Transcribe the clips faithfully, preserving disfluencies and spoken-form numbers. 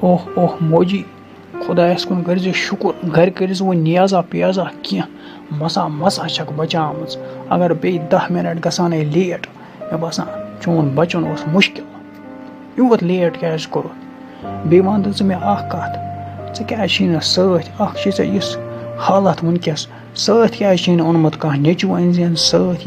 اوہ اوہ موجی، خۄدایَس کُن کٔرۍزِ شُکُر، گَرِ کٔرۍزِ وۄنۍ نیازا پیازا کینٛہہ، مَسا مَسا چھَکھ بَچاومٕژ۔ اگر بیٚیہِ دَہ مِنَٹ گژھانَے لیٹ، مےٚ باسان چون بَچُن اوس مُشکِل۔ یوٗت لیٹ کیٛازِ کوٚرُتھ؟ بیٚیہِ وَن تہٕ ژٕ مےٚ اَکھ کَتھ، ژٕ کیٛازِ چھِی نہٕ سۭتۍ؟ اَکھ چھِ ژےٚ یُس حالَتھ وٕنکٮ۪س، سۭتۍ کیٛازِ چھِی نہٕ اوٚنمُت کانٛہہ نیٚچوٗ أنۍ زِہَن سۭتۍ؟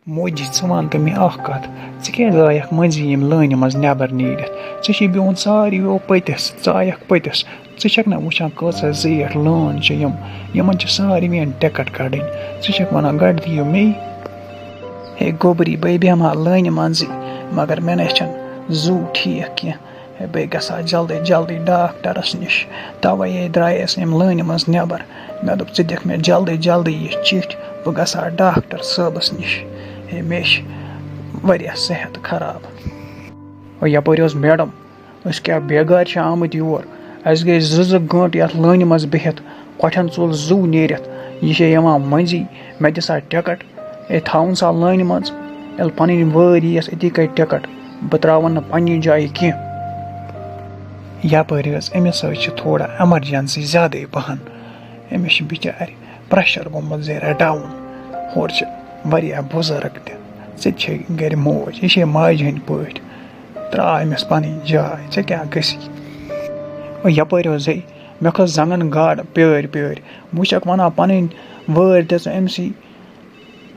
موجی، ژٕ وَن تہٕ مےٚ اَکھ کَتھ، ژٕ کیٛازِ آیَکھ مٔنٛزی ییٚمہِ لٲنہِ منٛز نٮ۪بَر نیٖرِتھ؟ ژےٚ چھُے بِہُن ساروِیو پٔتِس، ژٕ آیَکھ پٔتِس۔ ژٕ چھَکھ نہ وٕچھان کۭژاہ زیٖٹھ لٲن چھِ یِم، یِمَن چھِ ساروِیَن ٹِکَٹ کَڑٕنۍ۔ ژٕ چھَکھ وَنان گۄڈٕ دِیِو مے۔ ہے گوٚبری، بَے بیٚہمہٕ ہا لٲنہِ منٛزٕے، مگر مےٚ نَے چھَنہٕ زُو ٹھیٖک کینٛہہ۔ ہے، بہٕ گژھٕ ہا جلدی جلدی ڈاکٹرَس نِش۔ تَوَے ہے درٛایس ییٚمہِ لٲنہِ منٛز نٮ۪بر۔ مےٚ دوٚپ، ژٕ دِکھ مےٚ جلدی جلدی یہِ چِٹھۍ، بہٕ گژھٕ ہا ڈاکٹر صٲبَس نِش۔ ہے، مےٚ چھِ واریاہ صحت خراب۔ او، یَپٲرۍ اوس میڈم، أسۍ کیٛاہ بیگارِ چھِ آمٕتۍ یور؟ اَسہِ گٔے زٕ زٕ گٲنٛٹہٕ یَتھ لٲنہِ منٛز بِہِتھ، کۄٹھٮ۪ن ژوٚل زُو نیٖرِتھ۔ یہِ چھےٚ یِوان مٔنٛزی، مےٚ دِ سا ٹِکٹ۔ ہے، تھاوُن سا لٲنہِ منٛز، ییٚلہِ پَنٕنۍ وٲرۍ یِیَس، أتی کَرِ ٹِکٹ، بہٕ ترٛاوَن نہٕ پنٛنہِ جایہِ کینٛہہ۔ یَپٲرۍ حظ أمِس حظ چھِ تھوڑا ایمرجنسی زیادَے پَہَن، أمِس چھِ بِچارِ پرٛیشَر گوٚمُت زیرہ ڈاوُن، ہورٕ چھِ واریاہ بُزرٕگ تہِ، ژےٚ تہِ چھے گَرِ موج، یہِ چھے ماجہِ ہٕنٛدۍ پٲٹھۍ، ترٛاو أمِس پَنٕنۍ جاے، ژےٚ کیٛاہ گژھی؟ وۄنۍ یَپٲرۍ حظ ہے مےٚ کھٔژ زنٛگَن گاڈ پیٲرۍ پیٲرۍ، بہٕ چھَکھ وَنان پَنٕنۍ وٲرۍ دِژ أمۍ سٕے۔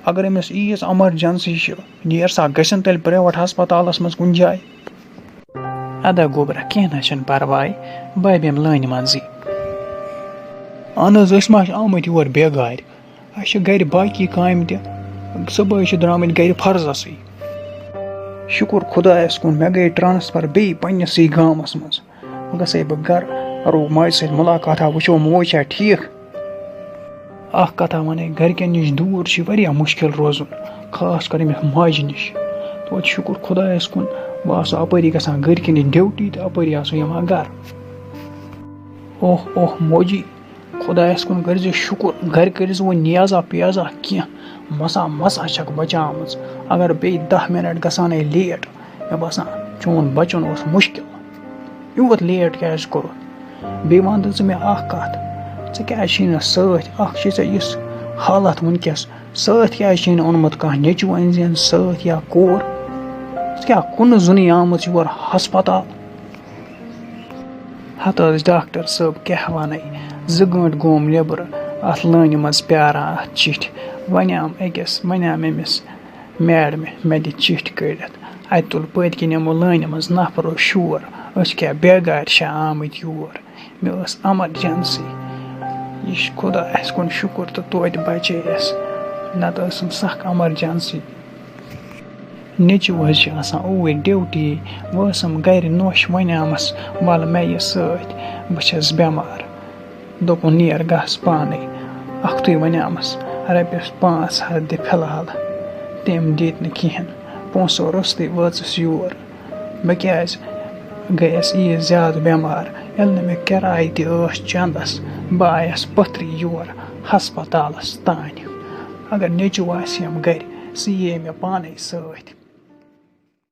اگر أمِس ییٖژ ایمرجنسی چھِ، نیر سا گٔژھِن تیٚلہِ پرٛیویٹ ہسپتالَس منٛز کُنہِ جایہِ۔ اَدا گوٚبرا، کینٛہہ نہ چھُنہٕ پَرواے، بہٕ بیٚہمہٕ لٲنہِ منٛزٕے۔ اَہن حظ، أسۍ ما چھِ آمٕتۍ یور بیگارِ؟ اَسہِ چھِ گَرِ باقی کامہِ تہِ۔ صُبحٲے چھِ درٛامٕتۍ گَرِ فرضَسٕے۔ شُکُر خۄدایَس کُن، مےٚ گٔے ٹرٛانسفر بیٚیہِ پنٛنِسٕے گامَس منٛز۔ وۄنۍ گژھے بہٕ گَرٕ، کَرو ماجہِ سۭتۍ مُلاقاتہ، وٕچھو موج چھا ٹھیٖک۔ اَکھ کَتھا وَنے، گَرِکٮ۪ن نِش دوٗر چھِ واریاہ مُشکِل روزُن، خاص کر أمِس ماجہِ نِش۔ توتہِ شُکُر خۄدایَس کُن، بہٕ آسہٕ اَپٲری گژھان گَرِکٮ۪ن نِش ڈیوٹی تہٕ اَپٲری آسو یِوان گَرٕ۔ اوہ اوہ موجی، خۄدایَس کُن کٔرۍزِ شُکُر، گَرِ کٔرۍزِ وۄنۍ نیازا پیازا کینٛہہ، مَسا مَسا چھَکھ بَچاومٕژ۔ اگر بیٚیہِ دَہ مِنَٹ گژھانَے لیٹ، مےٚ باسان چون بَچُن اوس مُشکِل۔ یوٗت لیٹ کیٛازِ کوٚرُتھ؟ بیٚیہِ وَن تہٕ ژٕ مےٚ اَکھ کَتھ، ژٕ کیٛازِ چھِی نہٕ سۭتۍ؟ اَکھ چھِ ژےٚ یُس حالَتھ وٕنکٮ۪س، سۭتۍ کیٛازِ چھِی نہٕ اوٚنمُت کانٛہہ نیٚچوٗ أنۍ زِہَن سۭتۍ یا کوٗر؟ ژٕ کیٛاہ کُنہٕ زُنٕے آمٕژ یور ہسپتال؟ ہتہٕ حظ ڈاکٹر صٲب، کیٛاہ وَنَے، زٕ گٲنٛٹہٕ گوم نیٚبرٕ اَتھ لٲنہِ منٛز پیٛاران اَتھ چِٹھِ۔ وَنیٛام أکِس، وَنیٛام أمِس میڈمہِ، مےٚ دِ چِٹھِ کٔڑِتھ۔ اَتہِ تُل پٔتۍ کِنۍ یِمو لٲنہِ منٛز نفرو شور، أسۍ کیٛاہ بیگارِ چھا آمٕتۍ یور؟ مےٚ ٲس ایمرجنسی۔ یہِ چھُ خۄدایَس کُن شُکُر تہٕ توتہِ بچے أسۍ، نَتہٕ ٲسٕم سخ ایمرجنسی۔ نیٚچوٗ حظ چھِ آسان اوٗرۍ ڈیوٹی، بہٕ ٲسٕم گَرِ نوٚش، وَنیٛامَس، وَلہٕ مےٚ یہِ سۭتۍ، بہٕ چھَس بٮ۪مار۔ دوٚپُن، نیر گژھ پانَے، اَکھتُے وَنیٛامَس، رۄپیَس پانٛژھ ہَتھ دِ فِلحال۔ تٔمۍ دِتۍ نہٕ کِہیٖنۍ، پونٛسو روٚستُے وٲژٕس یور۔ بہٕ کیٛازِ گٔیَس ییٖژ زیادٕ بٮ۪مار، ییٚلہِ نہٕ مےٚ کِراے تہِ ٲس چَندَس، بہٕ آیَس پٔتھرٕے یور ہسپتالَس تانۍ۔ اگر نیٚچوٗ آسہِ ہَم گَرِ، سُہ یِیے مےٚ پانَے سۭتۍ۔